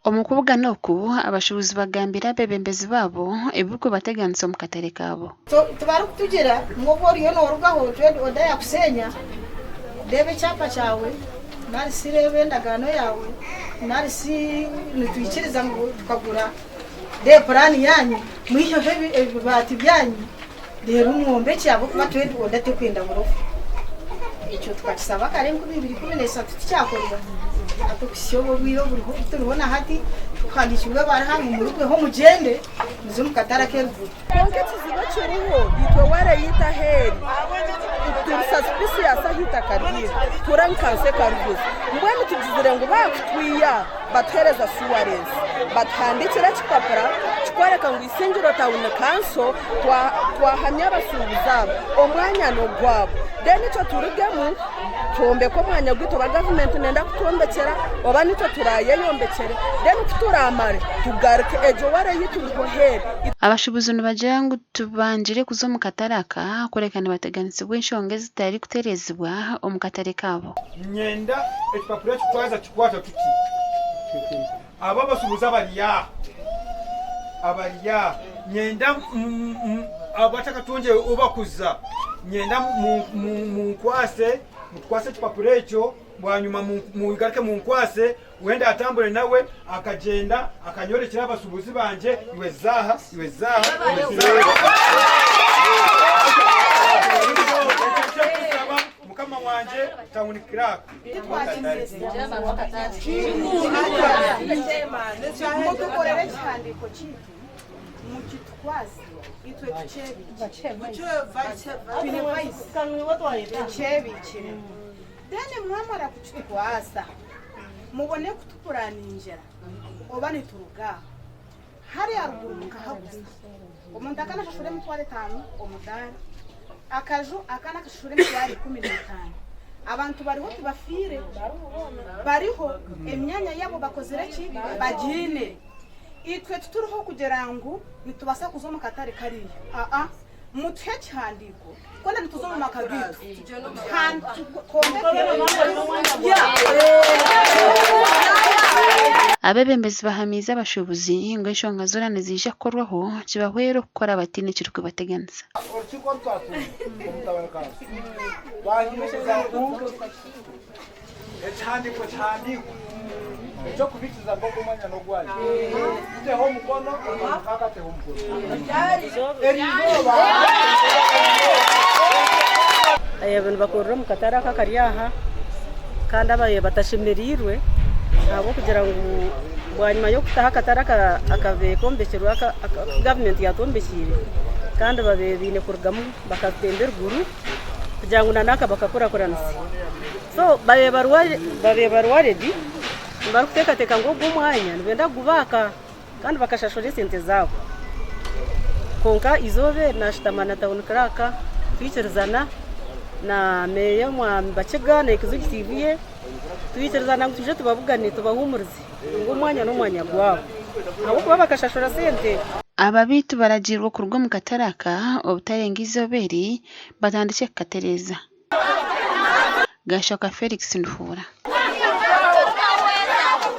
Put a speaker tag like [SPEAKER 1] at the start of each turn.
[SPEAKER 1] Omu kubugana oku, abashuubuzi bagambire abeebembezi baabo ebirikubateganisa omu katare kaabo.
[SPEAKER 2] Tibarikutugira ngu obu oriyo noorugaho trade order yaakushenya, reeba ekyapa kyawe nari shi reeba endagaano yaawe nari shi nitwikiriza ngu tukagura, reeba puraani yaanyu mwiheho ebibaati byanyu reero mwombekye ahabw'okuba trade order terikwenda burofa. Ekyo tukakisaba kare 2013 tikyakorwa hati okuhitsya obu obwire oburiho obu turiho na hati tuhandiikirwe ebaruha ngu murugweho mugyende muze omu katare ak'eruguru.
[SPEAKER 3] Kwonka ekizibu ekiriho, itwe wareeyita aheeri, turi suspicious aha itaka ryaitu, tura nka nsi ekariguza. Mbwenu tugizire ngu baakutwiya batuheereze assurance, batuhandiikire ekipapura kikworeka ngu Isingiro Town Council twahamya abashuubuzi aba, omwanya n'ogwabo. Then itwe turugemu twombeke omwanya gwaitu oba gavumenti neenda kutwombekyera oba nitwe turaayeyombekyere then ku turaamare tugaruke egyo ware ei turiho heeri.
[SPEAKER 1] Abashuubuzi nibagira ngu tibangire kuza omu katare aka kureka nibateganisibwa enshonga ezitarikutereezibwa omu katare kaabo.
[SPEAKER 4] Niinyenda ekipapura eki twaza kukikwata tuti, Abo abashuubuzi abari aha, abari aha, niinyenda abatakatungire obu bakuza, niinyenda munkwase, mutukwase ekipapura ekyo, bwanyima mugaruke munkwase, wenda atambure nawe akagyenda akanyorekyera abashuubuzi bangye, iwe zaaha, iwe zaaha, iwe zaaha. Ekyo nikyo ndikushaba mukama wangye tawuni kiraaka.
[SPEAKER 2] Mutukorere ekihandiiko kyaitu mukitukwase itwe tukyebiikire. Twine vice tukyebiikire. Then mwamara kukitukwasa mubone kutupuraningira oba nituruga aho. Hariya ruguru mukahaguza. Omuntu akaba nashashura emitwaro etaano omudaara, akaju akaba nakashashura emitwaro 15. Abantu bariho tibafiire, bariho emyanya yaabo bakozire ki? Bagiine. Itwe tituriho kugira ngu nitubaasa kuza omu katare kariya. Aa, mutuhe ekihandiiko twena nituza omu maka gaitu twombeke.
[SPEAKER 1] Abeebembezi bahamiize abashuubuzi ngu enshonga zoona niziija kukorwaho kibahwere okukora bataine ekirikubateganisa.
[SPEAKER 5] Orukiiko oru twatuura omu tawuni kanso twahinduriza ngu ekihandiiko kihandiikwe eky'okubikiza ngu ogu omwanya n'ogwanyu. Tuteho omukono, omukaaka ateho omukono. Eriizooba.
[SPEAKER 6] Abo nibakorera omu katare aka akari aha kandi ababaire batashemereirwe ahabw'okugira ngu bwanyima y'okutaho akatare aka akabaire kombekirwe aku gavumenti yatwombekiire kandi babaire baine kurugamu bakatemba eruguru kugira ngu n'aka bakakurakuranise. So babaire bari worried barikuteekateeka ngu ogu omwanya nibenda kugubaaka kandi bakashashura esente zaabo. Kwonka eizooba eri naashutama na tawuni kiraaka twikirizana na meeya omwami Bakiga na egizekitiivu ye twikirizana ngu twije tubabugane tubahuumurize ngu omwanya n'omwanya gwabo ahabw'okuba bakashashura sente.
[SPEAKER 1] Aba beitu baragiirwe kuruga omu katare aka obutarenga eizooba eri batandikye kukatereeza. Gashoka Felix Nduhuura.